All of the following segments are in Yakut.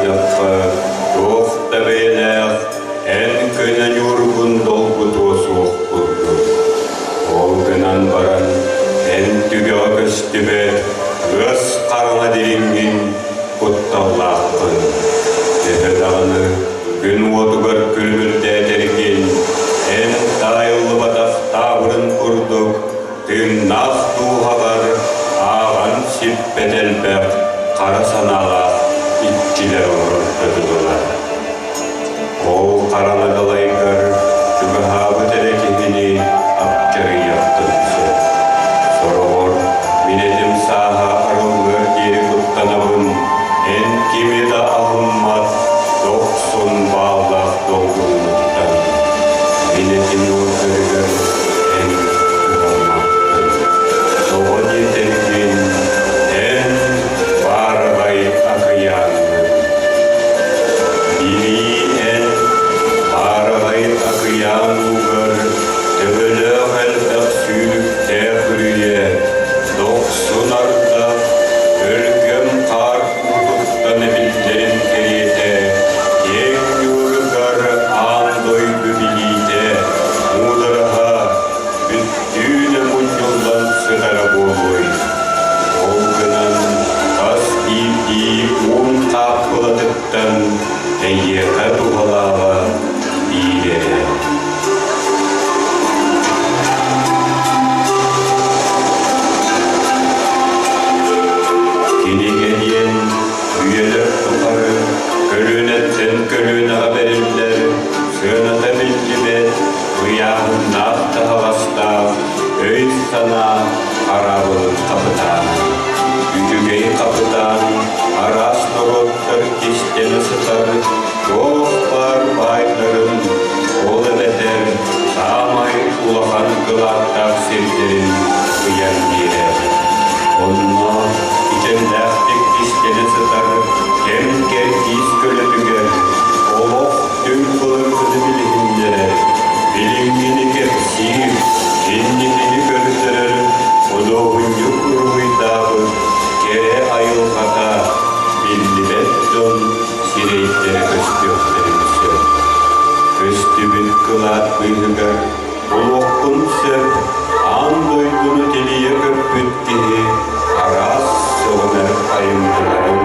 көрдөххө, туох да бэйэлээх эн көнө ньуургун долгутуо суох курдук. Ол гынан баран эн түгэҕэ көстүбэт ыас хараҥа дириҥҥин кутталлааххын. Төһө даҕаны күн уотугар күлүмүрдээтэргин, эн таайыллыбатах таабырын курдук тыыннаах дууһаҕар ааҕан сиппэт элбэх хара санаалаах иччилэр олорорго дылылар. Ол хараҥа далайгар чугаһаабыт эрэ киһини апчарыйыаххын сөп. Сороҕор мин этим сааһа арыллыар диэри куттанабын, эн кими да аһыммат дохсун бааллаах долгуҥҥуттан. Мин этим уордарыгар эн кыһаммаккын. Тоҕо диэтэргин, эн баараҕай акыйааҥҥын. Билии эн баараҕай акыйаан уугар төбөлөөх элбэх сүүрүктээх үрүйэ, дохсун ардах, өлгөм хаар уутуттан эбиллэрин кэриэтэ, киэҥ ньууругар аан дойду билиитэ, муудараһа, бүттүүнэ мунньуллан сытара буолуой. Ол гынан хас биирдии уун хааппылатыттан эйиэхэ туһалааҕа биир эрэ. Кинигэ диэн үйэлэр тухары көлүөнэттэн көлүөнэҕэ бэриллэр сыаната биллибэт ыйааһыннаах таһаҕастаах өй-санаа хараабылын хапытаана. Үчүгэй хапытаан араас норуоттар кистэнэ сытар туох баар баайдарын, ол эбэтэр саамай улахан кылааттаах сирдэрин ыйан биэрэр. Онно кичэллээхтик кистэнэ сытар кэм-кэрдиис көлөтүгэр олох түҥ былыргыны билиһиннэрэр, билиҥҥини кэпсиир, инникини көрдөрөр худуоһунньук уруһуйдаабыт кэрэ айылҕата биллибэт дьон сирэйдэрэ көстүөхтэрин сөп. Көстүбүт кылаат быыһыгар Булуоххун сөп, аан дойдуну тилийэ көппүт киһи араас сөҕүмэр айымньыларын,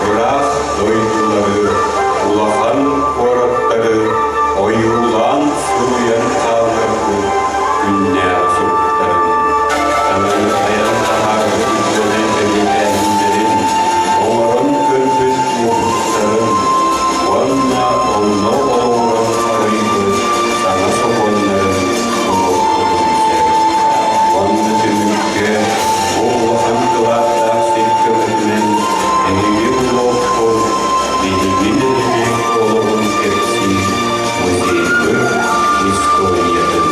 ыраах дойдулары, улахан куораттары ойуулаан суруйан хаалларбыт күннээҕи суруктарын, саҥаны айан таһаарбыт учуонай бэлиэтээһиннэрин, оҥорон көрбүт уопуттарын уонна онно олоҕуран арыйбыт саҥа сокуоннарын толорбутун сөп. Уонна түмүккэ бу улахан кылааттаах сир көмөтүнэн эһиги олоххут биһиги нэһилиэк олоҕун кэпсиир музейбыт историятын.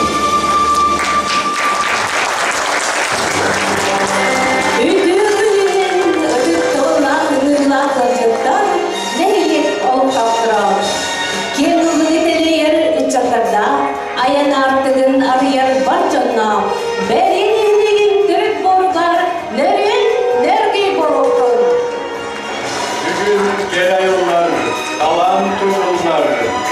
Үтүө күнүнэн ытык тыллаах ыҥыылаах ыалдьыттар нэһилиэк олохтоохторо. Киэҥ ыллыгы тэлэйэр ыччаттардаах, айан аартыгын арыйар бар дьонноох, бэлиэ нэһилиэгин төрүт буоругар нөрүөн нөргүй буолуохтун! Бүгүн кэрэ айыллар, талаан туйгуллар,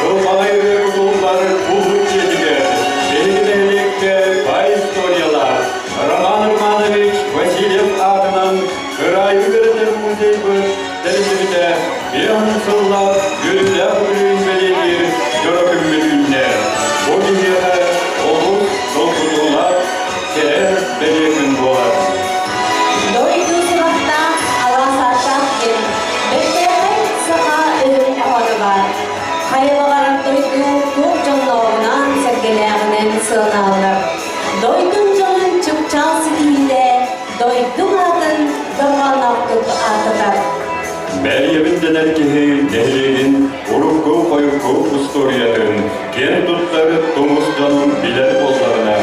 ылбаҕай ырыа кутуллар улуу дьиэтигэр, биһиги нэһилиэккэ баай историялаах Роман Романович Васильев аатынан кыраайы үөрэтэр музейбыт тэриллибитэ биэс сыллаах үөрүүлээх үбүлүөйүн бэлиэтиир дьоро күммүт үүннэ. Бу биһиэхэ олус долгутуулаах, кэрэ бэлиэ күн буолар. Дойду сурахтаах, алаас ааттаах диэн бэртээхэй саха өһүн хоһооно баар. Хайа баҕарар дойду туох дьоннооҕунан, сэргэлээҕинэн сыаналанар. Дойдум дьонун чыпчаал ситиһиитэ дойдум аатын дорҕоонноохтук ааттатар. Бэлиэбин дэнэр киһи нэһилиэгин урукку-хойукку устуоруйатын, киэн туттар тумус дьонун билэр буоллаҕына,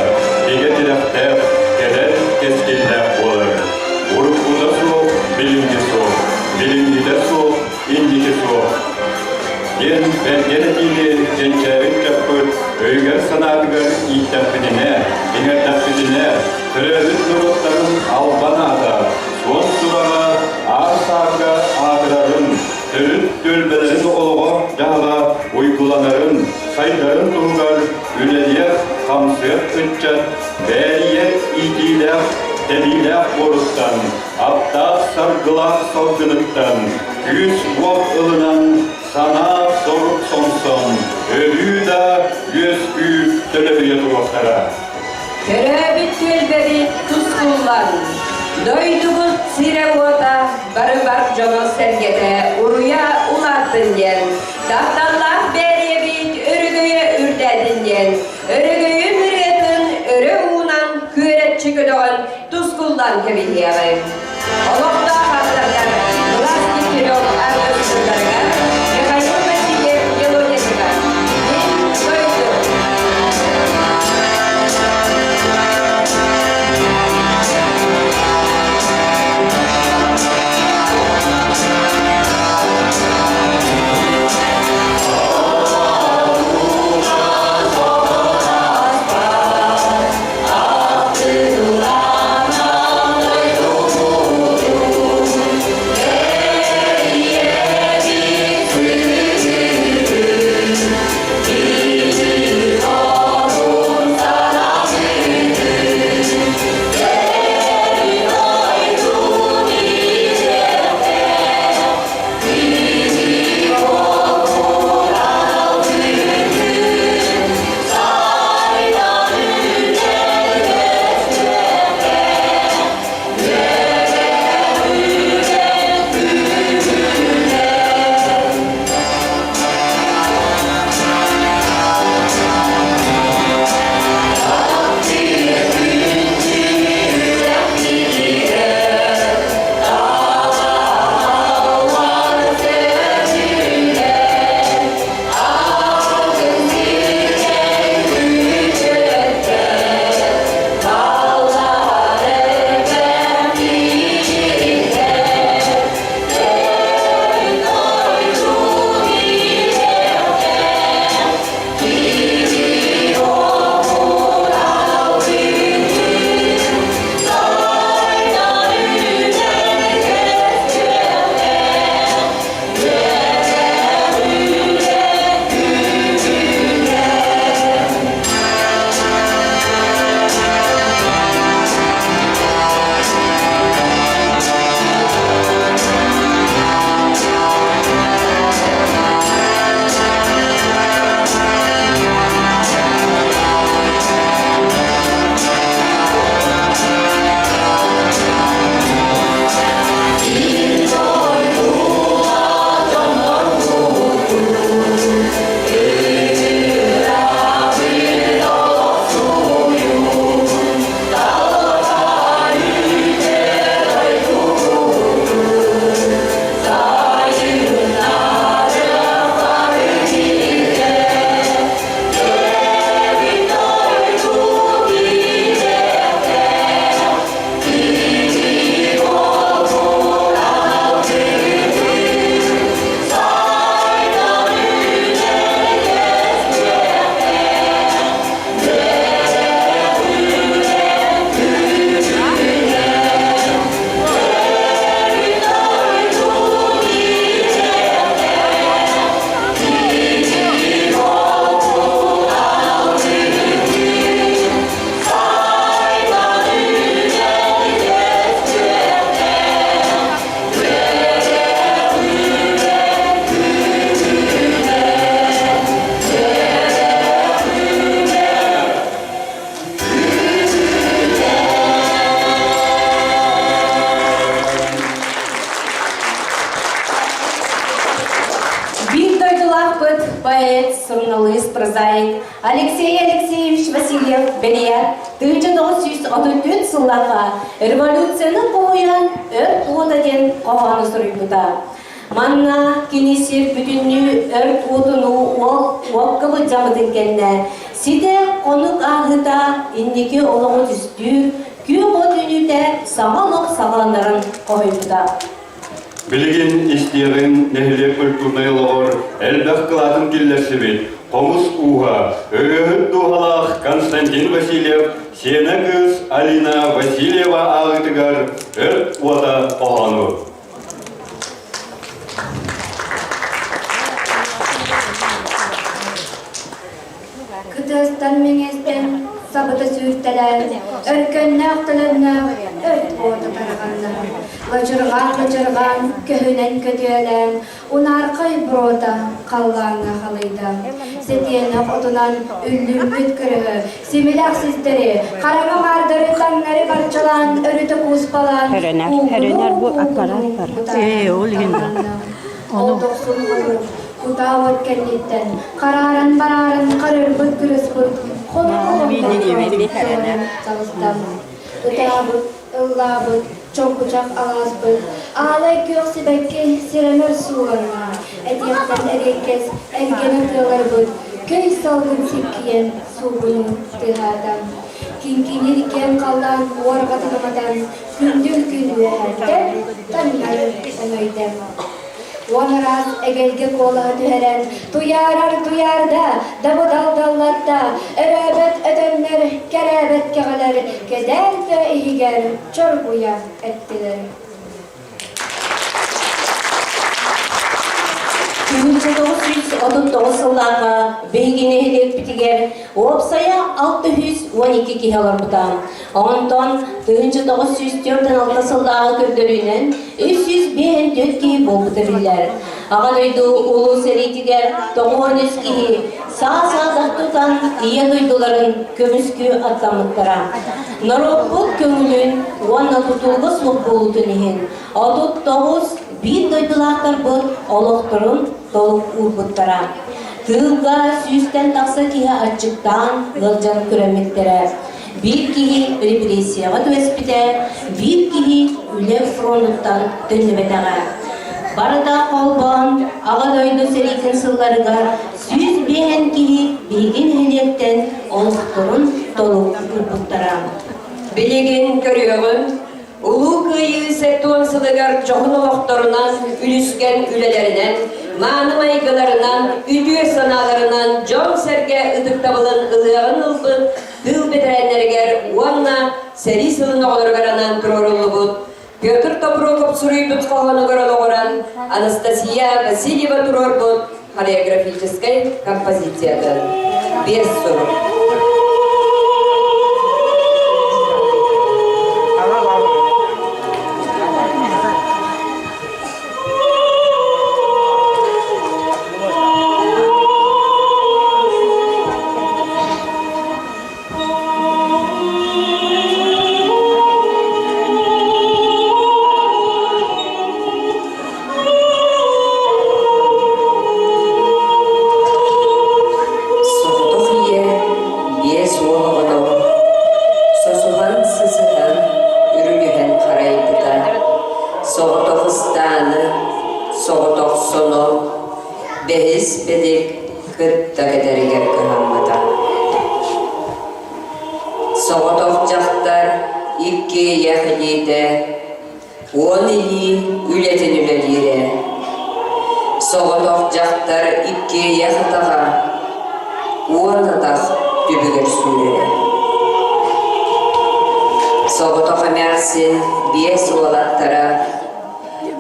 бигэ тирэхтээх, кэлэр кэскиллээх буолар. Уруккута суох, билиҥҥи суох, билиҥҥитэ суох, инники суох. Диэн бэргэн этиини кэнчээри ыччаппыт өйүгэр-санаатыгар ииттэхпитинэ, иҥэрдэхпитинэ, төрөөбүт норуоттарын албан аата, суон сураҕа аар саарга аатырарын, төрүт түөлбэлэрин олоҕор-дьаһала уйгуланарын, сайдарын туһугар үлэлиэх, хамсыах ыччат бээрийэ иитиилээх, тэбиилээх буоруттан, аптаах-саргылаах салгыныттан күүс-уох ылынан, санаа-сорук сомсон, өрүү да үөскүү төлөһүйэ туруохтара. Төрөөбүт түөлбэбит тускуллан, дойдубут сирэ-уота бары бар дьоно-сэргэтэ уруйа улааттын диэн, тапталлаах бээрийэбит өрөгөйө үрдээтин диэн, өрөгөйүн ырыатын өрө уунан күөрэччи көтөҕөн тускуллан кэбиһиэҕиҥ. Олохтоох аттардар Влас Дегтярев аргыстарыгар Михаил Васильев мелодиятыгар Мин дойду. Биир дойдулаахпыт поэт, суруналыыс, прозаик Алексей Алексеевич Васильев бэлиэ 1934 сыллааҕы революцияны хоһуйан Өрт уота диэн хоһоону суруйбута. Манна кини сир бүтүннүү өрт уотунуу уокка былдьаммытын кэннэ ситэ хонук ааһыыта инники олоҕу түстүүр күөх от үүнүүтэ саҥа олох саҕаланарын хоһуйбута. Билигин истиэҕин нэһилиэк культурнай олоҕор элбэх кылаатын киллэрсибит хомус ууһа, ырыаһыт дууһалаах Константин Васильев сиэнэ кыыс Алина Васильева ааҕыытыгар Өрт уота хоһоону. тыастан мэҥиэстэн сабыта сүүртэлээн, өркөннөөх төлөннөөх өрт уота тарҕанна. Лачырҕаан-лачырҕаан, көһүнэн көтүөлээн, унаархай буруота халлааҥҥа халыйда. Сэтиэнэх отунан үллүммүт кырыһы, симилэх систэри, хараҥа маардары таҥнары барчалаан, өрүтэ кууспалаан, Хөрөнөр, хөрөнөр бу аппарат бар. Ээ, ол иһин Ол дохсун хойуу, кутаа уот кэнниттэн, харааран барааран харырбыт кырыспыт, хонук таҕыста. Ытаабыт, ыллаабыт, чоҥкучах алааспыт, аалай күөх сибэкки сирэмэр сууланна, этиэхтэн эриэккэс эргэнэ тыаларбыт, көй салгын сиккийэн суугунун тыаһаата. Киҥкиниир киэҥ халлаан уорҕатын уматан, күндүл күн үөһэттэн таҥнары өҥөйдө. Уон араас эгэлгэ куолаһы түһэрэн, туйаарар туйаарда, дабыдал даллатта, өрөөбөт өтөннөр, кэрээбэт кэҕэлэр кэдээл тыа иһигэр чоргуйа эттилэр. 1939 сыллааҕы биһиги нэһилиэкпитигэр уопсайа 612 киһи олорбута. Онтон 1946 сыллааҕы көрдөрүүнэн 354 киһи буолбута биллэр. Аҕа дойду Улуу сэриитигэр 93 киһи саа-саадах тутан ийэ дойдуларын көмүскүү аттаммыттара. Норуоппут көҥүлүн уонна тутулуга суох буолуутун иһин 39 биир дойдулаахтарбыт олохторун толук уурбуттара. Тыылга сүүстэн тахса киһи аччыктаан ыалдьан күрэммиттэрэ. Биир киһи репрессияҕа түбэспитэ, биир киһи үлэ фронуттан төннүбэтэҕэ. Барыта холбоон Аҕа дойду сэриитин сылларыгар 105 киһи биһиги нэһилиэктэн олохторун толук уурбуттара. Билигин көрүөҕүм, Улуу Кыайыы 70 сылыгар дьоһун олохторунан, үлүскэн үлэлэринэн, мааны майгыларынан, үтүө санааларынан дьон-сэргэ ытыктабылын ылыаҕын ылбыт тыыл бэтэрээннэригэр уонна сэрии сылын оҕолоругар анаан туруоруллубут Петр Тобуроков суруйбут хоһоонугар олоҕуран Анастасия Васильева туруорбут хореографическай композициятын биэс сурук. Соҕотох ийэ 50 оҕону сосуһан сысыһан үрүлүһэн харайбыта. Соҕотох ыстааны, соҕотох соно, бэһис бэдик кытта кэтэригэр кыһаммыта. Соҕотох дьахтар иккиэйэх илиитэ 10 илии үлэтин үлэлиирэ. Соҕотох дьахтар иккиэйэх атаҕа 10 атах түбүгэр сүүрэрэ. Соҕотох эмээхсин биэс уолаттара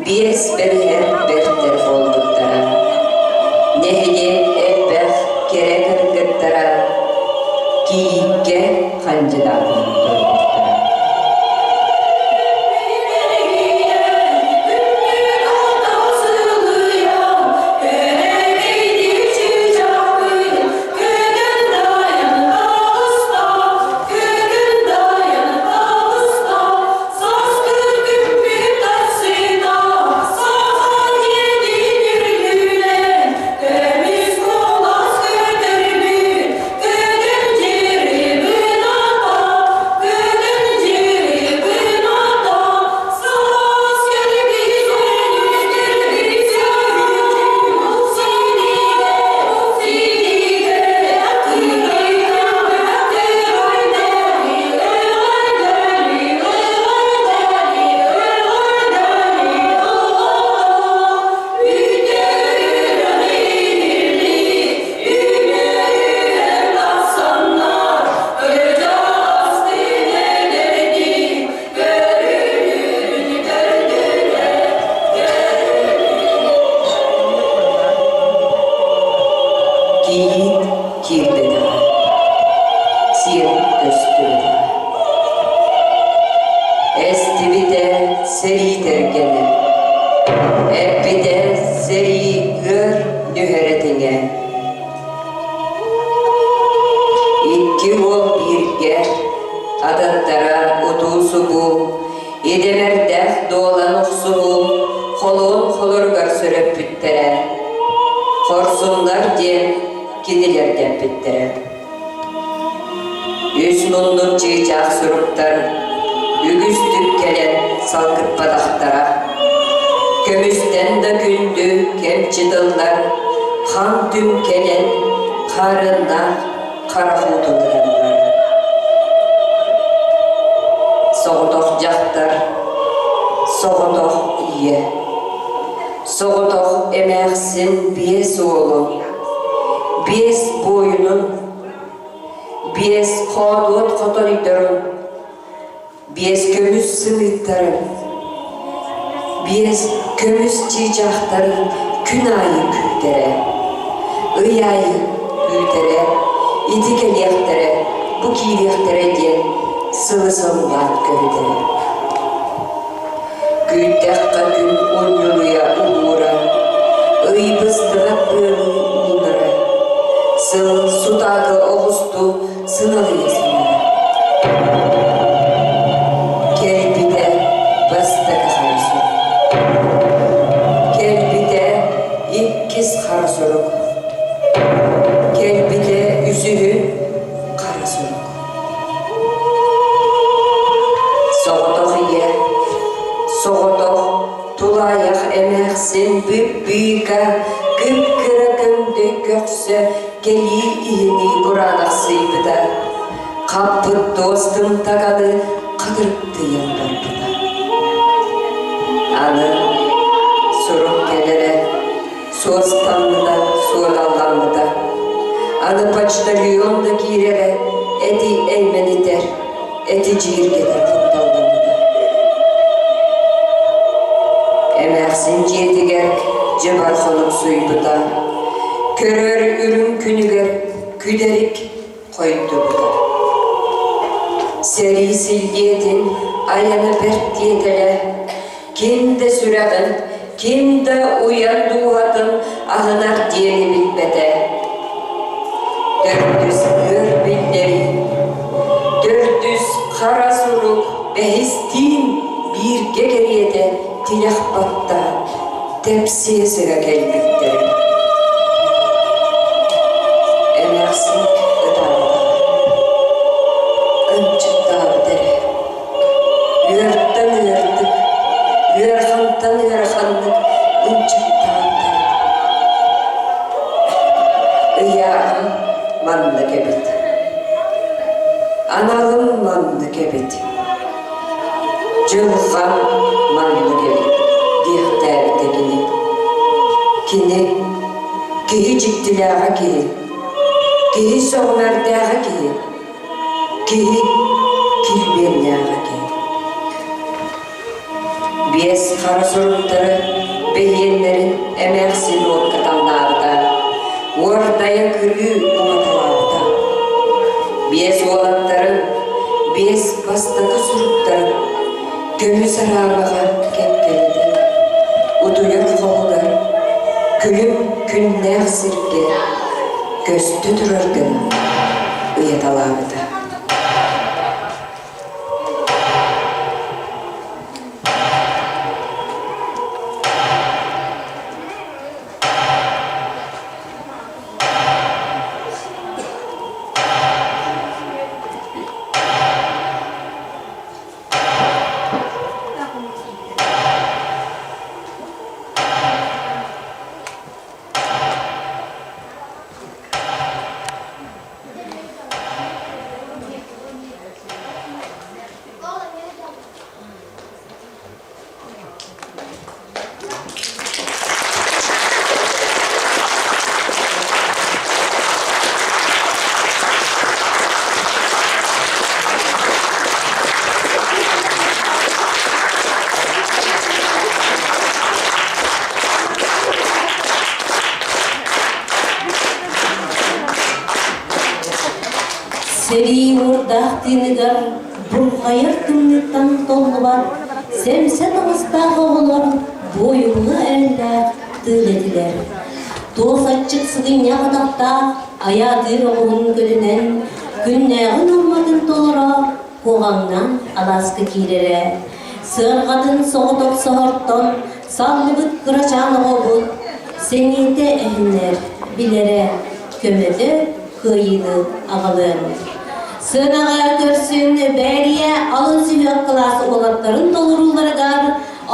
биэс бэриһэр бэртэр буолбуттара. Нэһилиэк элбэх кэрэ кыргыттара кийииккэ хандьыдаатын турбуттара. түһэр этиҥэ. Икки уол бииргэ, атыттара утуу-субуу, идэмэрдээх дуолан охсуһуу холуон холоругар сөрөппүттэрэ. Хорсуннар диэн кинилэр дэппиттэрэ. Үс муннук чыычаах суруктар үгүстүк кэлэн салгыппатахтара. Көмүстэн да күндү кэмчи тыллар хам-түм кэлэн хаарыаннаах харах уутун ыталлар. Соҕотох дьахтар, соҕотох ийэ, соҕотох эмээхсин биэс уолу биэс буойунун, биэс хоодуот хотойдорун, биэс көмүс сымыыттарын, биэс көмүс чыычаахтарын күн аайы күүтэрэ, ый аайы күүтэрэ, ити кэлиэхтэрэ, бу киириэхтэрэ диэн сылы сыллаан көһүтэрэ. Күүттэххэ күн унньулуйа уһуура, ый быстыбат быалыы уунара, сыл сутаакы оҕустуу сыналыйа сыҥара. Кэлбитэ бастакы хара сурук. Кэлбитэ иккис хара сурук. Кэлбитэ үсүһүн хара сурук. Соҕотох ийэ, соҕотох тулаайах эмээхсин бүп-быыка, кып-кыра көҥдөй көхсө кэлии иһинии кураанахсыйбыта, хаппыт туос тымтаканы хатырыктыйан барбыта. Аны сурук кэлэрэ суостаммыта, суодалламмыта. Аны почтальон да киирэрэ эти эймэнитэр, эти дьииргэтэр кутталламмыта. Эмээхсин дьиэтигэр дьыбар хонуксуйбута, көрөр үрүҥ күнүгэр күдэрик хойдубута. Сэрии силлиэтин айана бэрт тиэтэлэ, ким да сүрэҕин, ким да уйан дууһатын аһынар диэни билбэтэ. Төрдүс ыар биллэрии, төрдүс хара сурук бэһистиин бииргэ кэриэтэ тилэх баттаан тэпсиэ сыра кэлбиттэрэ. Эмээхсин ытаабатаҕа, ынчыктаабыт эрэ. Ыартан ыардык, ыарахантан ыараханнык ынчыктаабыта. Ыйааҕым маннык эбит. Аналым маннык эбит. Дьылҕам маннык эбит диэхтээбитэ кини. Кини киһи дьиктилээҕэ киһи, киһи сөҕүмэрдээҕэ киһи, киһи килбиэннээҕэ киһи. Биэс хара суруктары бэһиэннэрин эмээхсин уокка тамнаабыта, уордайа кырыы уматалаабыта. Биэс уолаттарын, биэс бастакы суруктарын көмүс араабаҕа кэккэлэтэн, утуйар хоһугар күлүм күннээх сиргэ көстө турар гына ыйаталаабыта. Сэрии уордаах тыыныгар бурҕайар тымныыттан толлубат сэмсэ таҥастаах оҕолор буойуҥҥа эрэллээх тыыл этилэр. Туос аччык сыгынньах атахтаах айаатыыр оҕуһун көлүнэн күннээҕи нуорматын толоро куоҕаҥнаан алааска киирэрэ. Сыарҕатын соҕотох соһортон саллыбыт кырачаан оҕобут сэниэтэ эһиннэр, билэрэ, көмөтө кыайыыны аҕалыан. Сыанаҕа көрсүн Бээрийэ алын сүһүөх кылаас уолаттарын толорууларыгар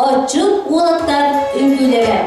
отчут уолаттар үҥкүүлэрэ.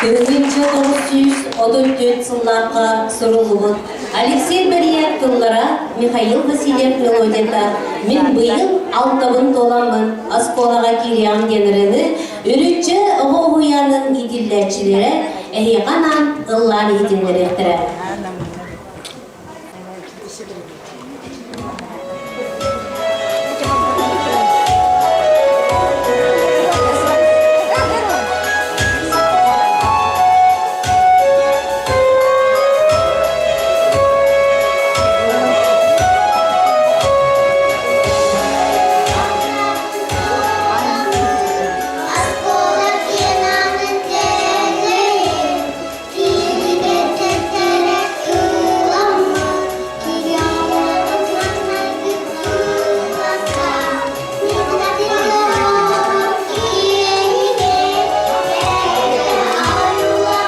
1934 сыллаахха суруллубут Алексей Бэрийэк тыллара Михаил Васильев мелодията «Мин быйыл алтабын туоламмын оскуолаҕа киириэҕим» диэн ырыаны Үрүччэ оҕо уһуйаанын иитиллээччилэрэ эһиэхэ анаан ыллаан иһитиннэриэхтэрэ. Оскуола пиананын тэлэйин, кииригэтэтэрэ ылламмыт, кириалларын маҥнайгы кыласка, Николай киэһигэ, бэйэ айылах ууга,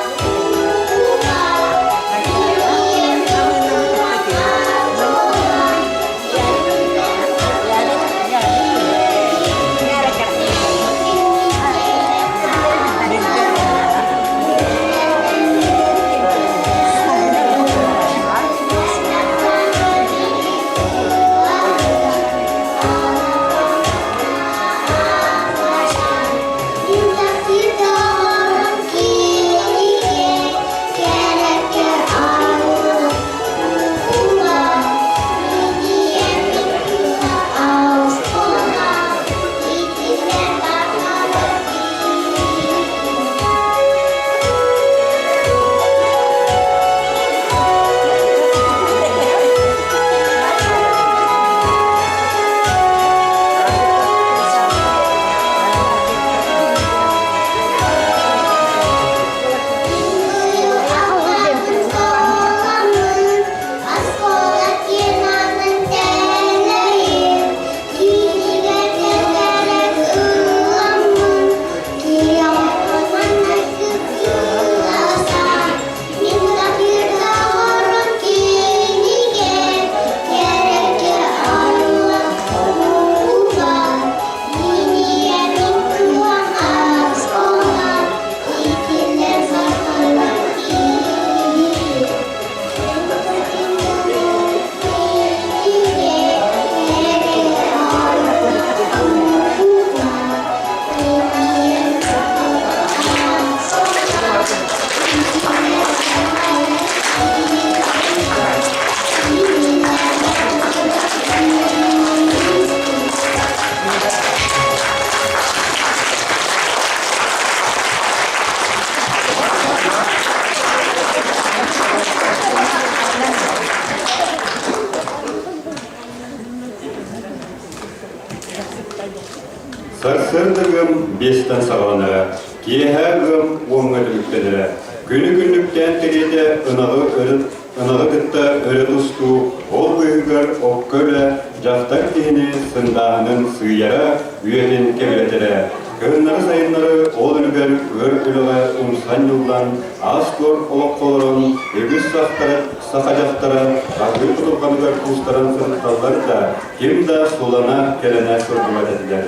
Сарсыарда ыам биэстэн саҕаланара, киэһэ ыам уоҥҥа түмүктэнэрэ. Күнү-күннүктээн кэриэтэ ынаҕы өрө ынаҕы кытта өрө тустуу, ол быыһыгар окко үлэ дьахтар киһини сындааһынын сыыйара, үөһүн кэбирэтэрэ. Кыһыннары-сайыннары ол үлүгэр ыар үлэҕэ умсан-ньыллан, аас-туор олоххо олорон, үгүс сахтара, саха дьахтара аһыы кутурҕаныгар куустаран сырытталлар да, ким да сулана, кэлэнэ сылдьыбат этилэр.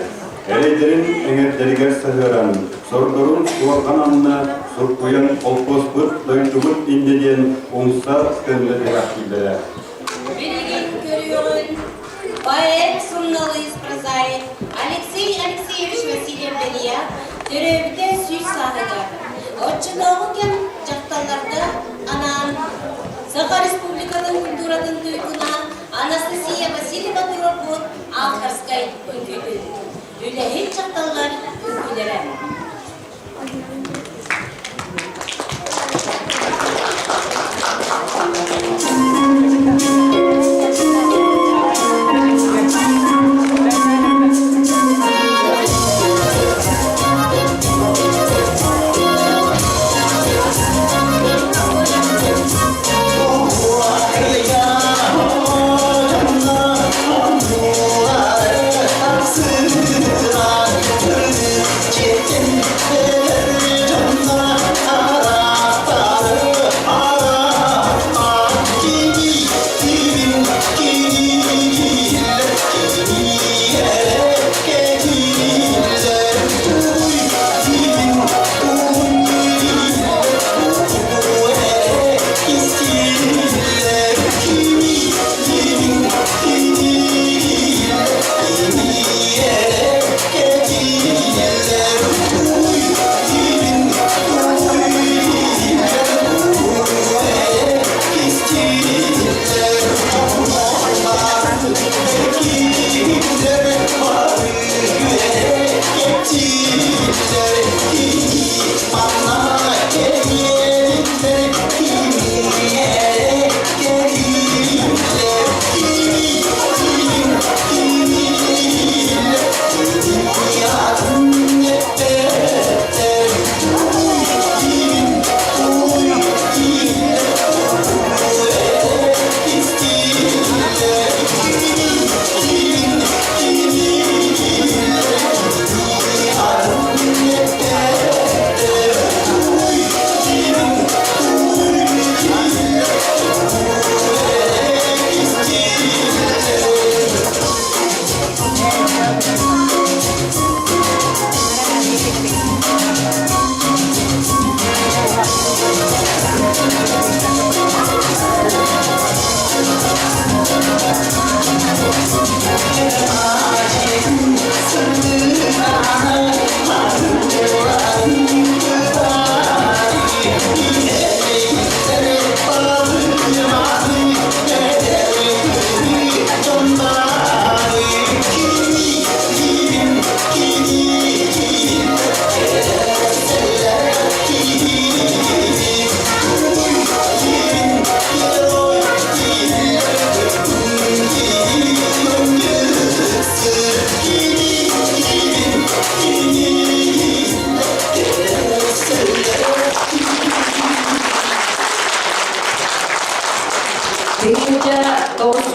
Эрэйдэрин эҥэрдэригэр саһыаран, сордорун суорҕан анна суркуйан холкуоспут, дойдубут инньэ диэн умса төннө түһээхтииллэрэ. Билигин көрүөҕүн поэт, суруналыыс, прозаик Алексей Алексеевич Васильев-Бэлия төрөөбүтэ 100 сааһыгар. Оччотооҕу кэм дьахталларга анаан Саха Республикатын культуратын туйгуна Анастасия Васильева туруорбут авторскай үҥкүүтүн. Үлэһит дьахталлар үҥкүүлэрэ.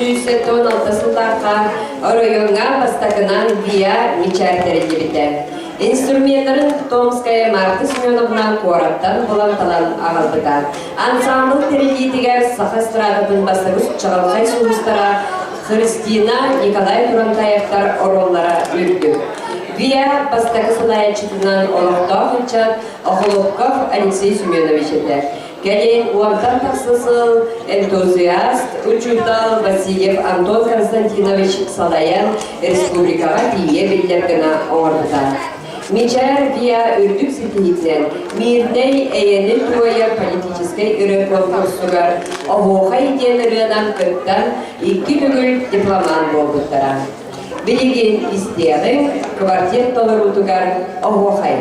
1976 сыллаахха оройуоҥҥа бастакынан ВИА мичээр тэриллибитэ. Инструменнарын Томская Марта Семеновна куораттан булан-талан аҕалбыта. Ансаамбыл тэриллиитигэр саха эстрадатын бастакы чаҕылхай сулустара Христина, Николай Турантаевтар оруоллара үрдүк. ВИА бастакы салайааччытынан олохтоох ыччат Охлопков Алексей Семенович этэ. Кэлин уонтан тахса сыл энтузиаст учуутал Васильев Антон Константинович салайан республикаҕа тиийэ биллэр гына оҥорбута. Мичээр ВИА үрдүк ситиһиитинэн Мирнэй эйэни туойар политическай ырыа конкурсугар Оһуохай диэн ырыанан кыттан икки төгүл дипломант буолбуттара. Билигин истиэҕиҥ квартет толоруутугар Оһуохай.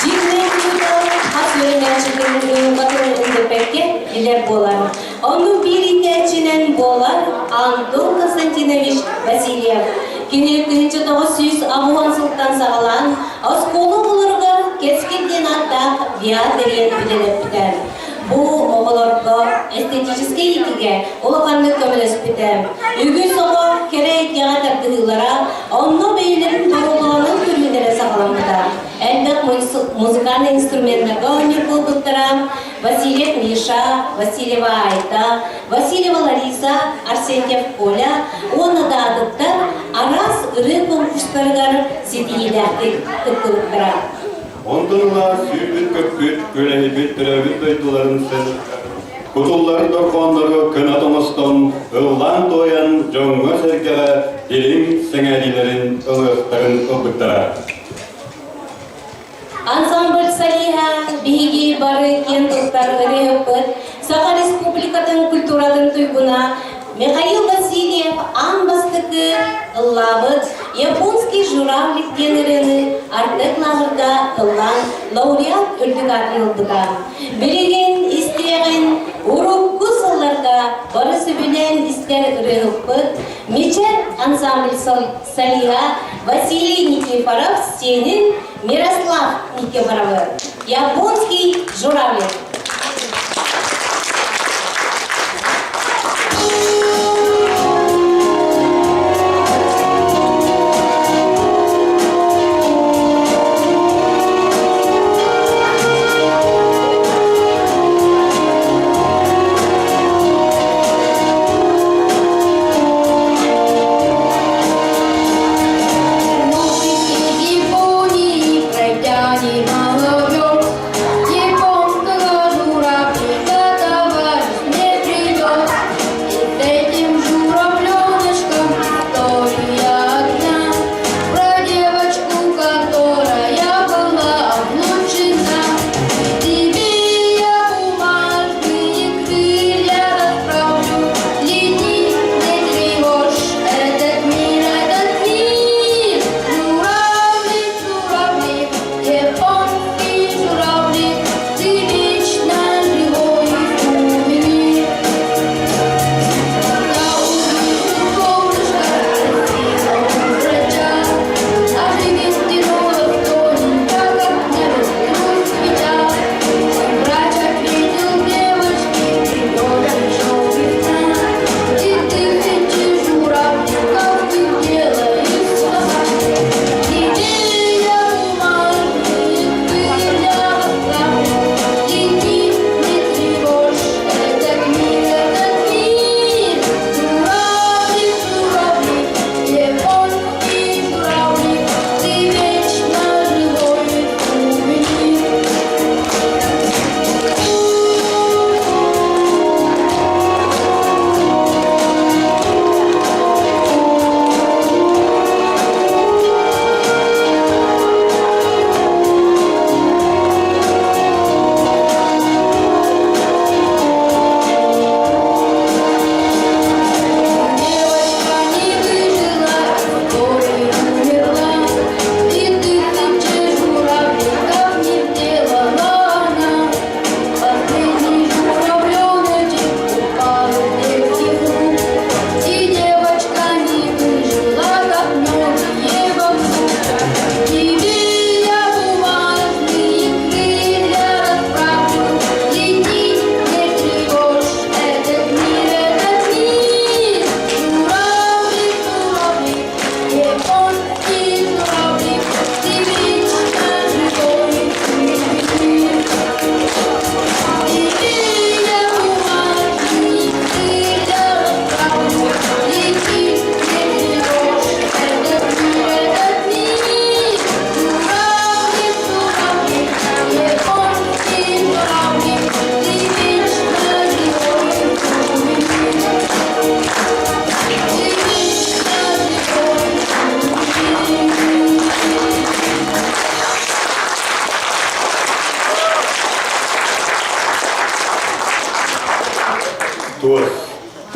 Дьиҥнээх учуутал хас үөрэнээччитин уйулҕатын эндэппэккэ билэр буолар. Оннук биир иитээччинэн буолар Антон Константинович Васильев. Кини 1980 сылтан саҕалаан оскуола оҕолоругар Кэскил диэн ааттаах ВИА тэрийэн үлэлэппитэ. Бу оҕолорго эстетическэй иитиигэ улаханнык көмөлөспүтэ. Үгүс оҕо кэрэ эйгэҕэ тардыһыылара онно бэйэлэрин доруобуларын көрүүлэрэ саҕаламмыта. Элбэх музыкальнай инструменнарга оонньуур буолбуттара Васильев Миша, Васильева Айта, Васильева Лариса, Арсентьев Коля уонна да атыттар араас ырыа конкурстарыгар ситиһиилээхтик кыттыбыттара. Онтон ыла сүүрбүт-көппүт, күөлэһийбит төрөөбүт дойдуларын кутуллар дорҕооннору кынат оҥостон, ыллаан-туойан дьоҥҥо-сэргэҕэ дириҥ сэҥээриилэрин ылыахтарын ылбыттара. Ансамбль солиһа биһиги бары киэн туттар ырыаһыппыт Саха Республикатын культуратын туйгуна Михаил Васильев аан бастакы ыллаабыт «Японский журавлик» диэн ырыаны Артек лааҕырга ыллаан лауреат үрдүк аатын ылбыта. Билигин истиэҕин урукку сылларга бары сөбүлээн истэр ырыаһыппыт Мичэр ансамбль солиһа Василий Никифоров сиэнин Мирослав Никифоровы «Японский журавлик».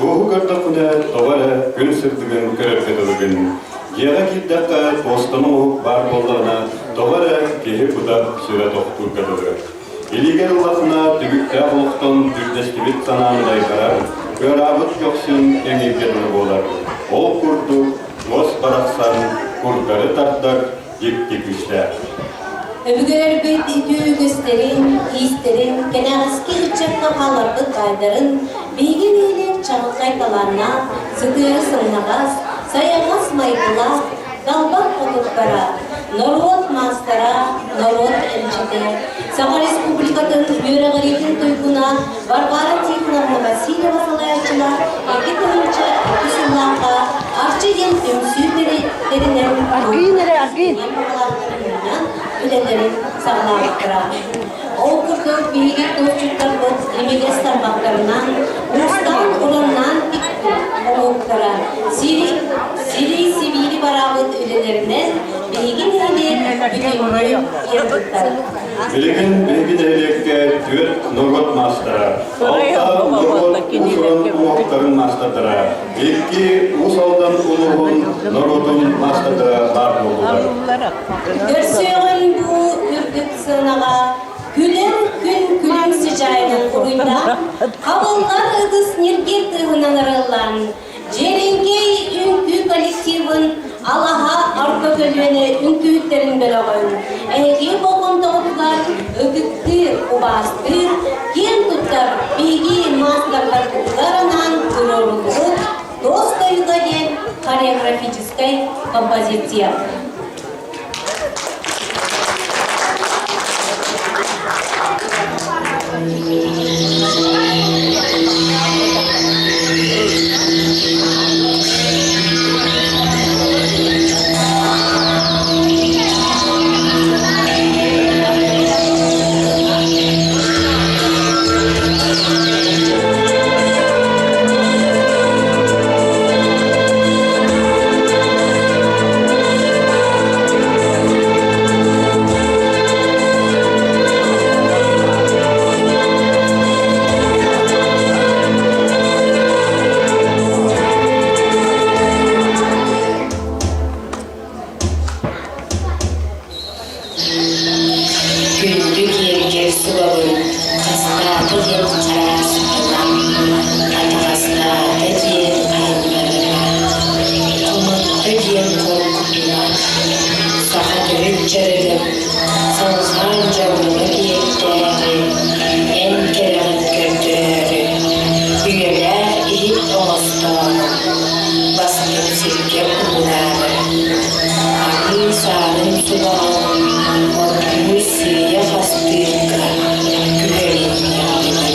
Туоһу көрдөххүнэ, тоҕо эрэ күн сырдыгын көрөргө дылыгын. Дьиэҕэ киирдэххэ, туостан оҥоһук баар буоллаҕына, тоҕо эрэ киһи кута сүрэ тохтуурга дылы. Илиигэр ыллаххына, түбүктээх олохтон түрдэстибит санаан дайбарар, кыараабыт көхсүн кэҥииргэ дылы буолар. Ол курдук, туос барахсан курдары тардар дьикти күүстээх. Өбүгэлэрбит үтүө үгэстэрин, иистэрин, кэнэҕэски ыччакка хаалларбыт баайдарын биһиги нэһилиэк чаҕылхай талааннаах, сытыары сымнаҕас, сайаҕас майгылаах, далбар хотуттара, норуот маастара, норуот эмчитэ, Саха Республикатын үөрэҕириитин туйгуна Варвара Тихоновна Васильева салайааччылаах 2002 сыллаахха Арчы диэн түмсүү тэринэн Аргыын эрэ, аргыын. мунньан үлэлэрин саҕалаабыттара. Ол курдук биһиги туосчуттарбыт имигэс тарбахтарынан, уустаан-ураннаан оҥоһуктара сири, сири-сибиири бараабыт үлэлэринэн биһиги нэһилиэк бүтүннүү киэн туттар. Билигин биһиги нэһилиэккэ түөрт норуот маастара, алта норуот уус-уран уҥуохтарын маастардара, икки Уус Алдан улууһун норуотун маастардара баар буоллулар. Көрсүөҕүн бу үрдүк сыанаҕа күлэр күн күлүм сыдьаайынан уруйдаан, хабыллар ытыс ньиргиэр тыаһынан арыллан, Дьиэрэҥкэй үҥкүү коллективын Алаһа орто көлүөнэ үҥкүүттэрин бөлөҕүн эһиги болҕомтоҕутугар ытыктыыр, убаастыыр, киэн туттар биһиги маастардарбытыгар анаан туруоруллубут Туос тойуга диэн хореографическай композиция. Күндү киэргэл сулабын хастаата диэн хараастыма, атаҕастаата диэн аһыннарыма, хомотто диэн холкутума, саха төрүт дьарыгын салҕаан дьоҥҥо тиэрдээри, эн кэрэҕин көрдөрөөрү, үйэлээх иһит оҥостоору, бастыҥ сиргэ уураары, Арыы саарын субаҕын оргууй сыыйа хастыырга күһэлиннэҕинэ.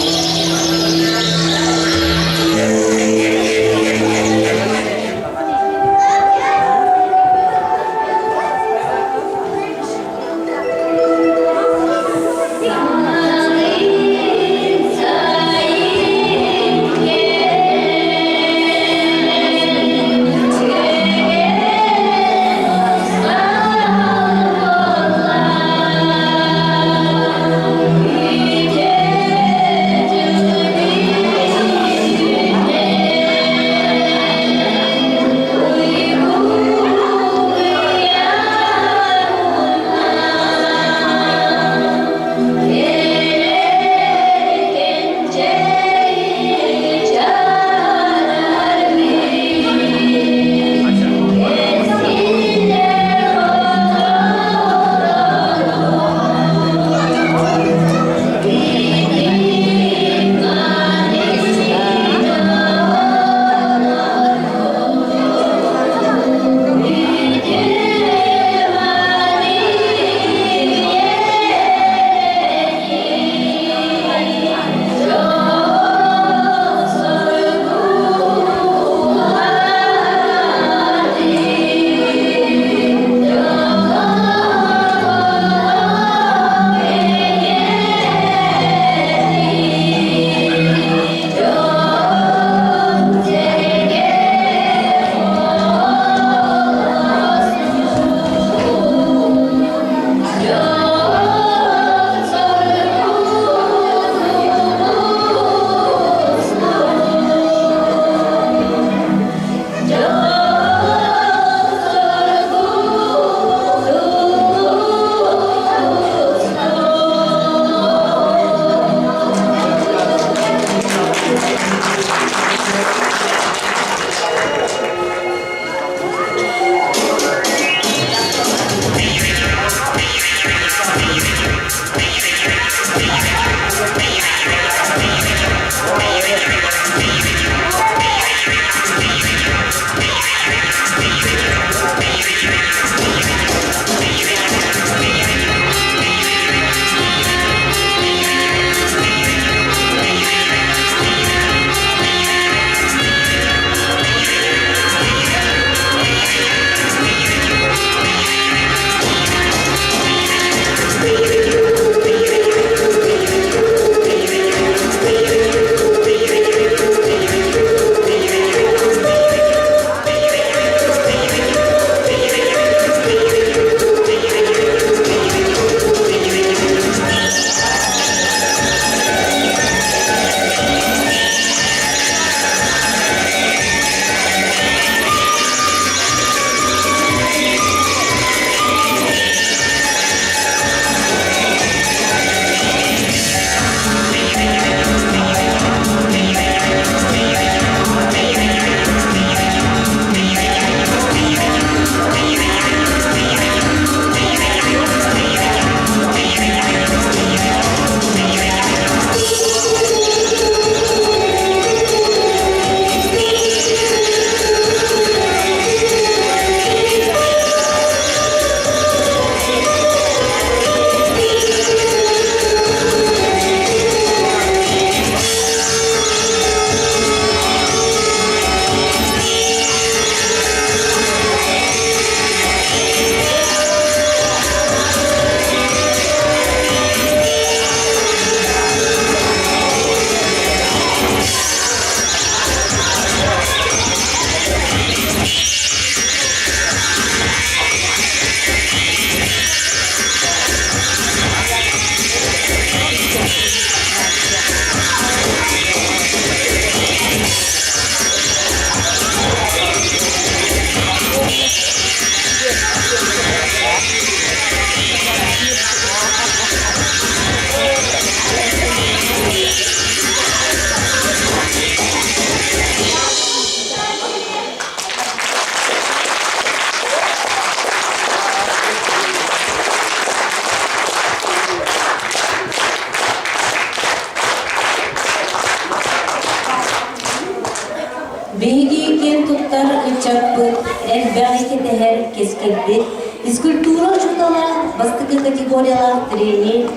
ыччаппыт, элбэҕи кэтэһэр кэскилбит, физкультура учуутала, бастакы категориялаах тренер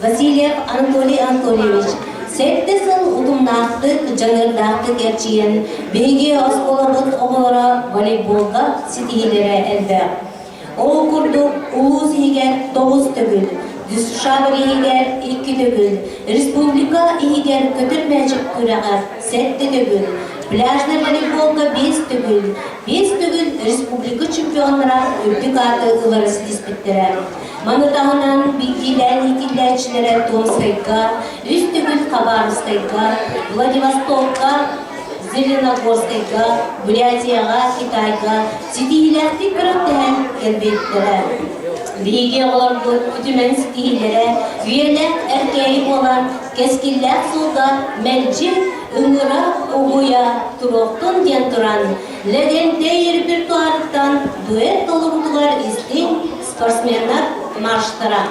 Васильев Анатолий Анатольевич сэттэ сыл утумнаахтык, дьаныардаахтык эрчийэн, биһиги оскуолабыт оҕолоро волейболга ситиһиилэрэ элбэх. Ол курдук улуус иһигэр тоҕус төгүл, Дюсшабр иһигэр икки төгүл, республика иһигэр көтөр мээчик күрэҕэр сэттэ төгүл, пляжнай волейболга биэс төгүл, биэс төгүл республика чемпионнара үрдүк ааты ылары ситиспиттэрэ. Маны таһынан биирдиилээн иитиллээччилэрэ Томскайга, үс төгүл Хабаровскайга, Владивостокка, Зеленогорскайга, Бурятияҕа, Китайга ситиһиилээхтик күрэхтэһэн кэлбиттэрэ. Биһиги оҕолорбут үтүмэн ситиһиилэрэ үйэлээх эркээйи буолан, кэскиллээх суолга мэлдьи ыҥыра угуйа туруохтун диэн туран, Лэгэнтэй репертуарыттан дуэт толоруутугар истиҥ спортсменнар марштара.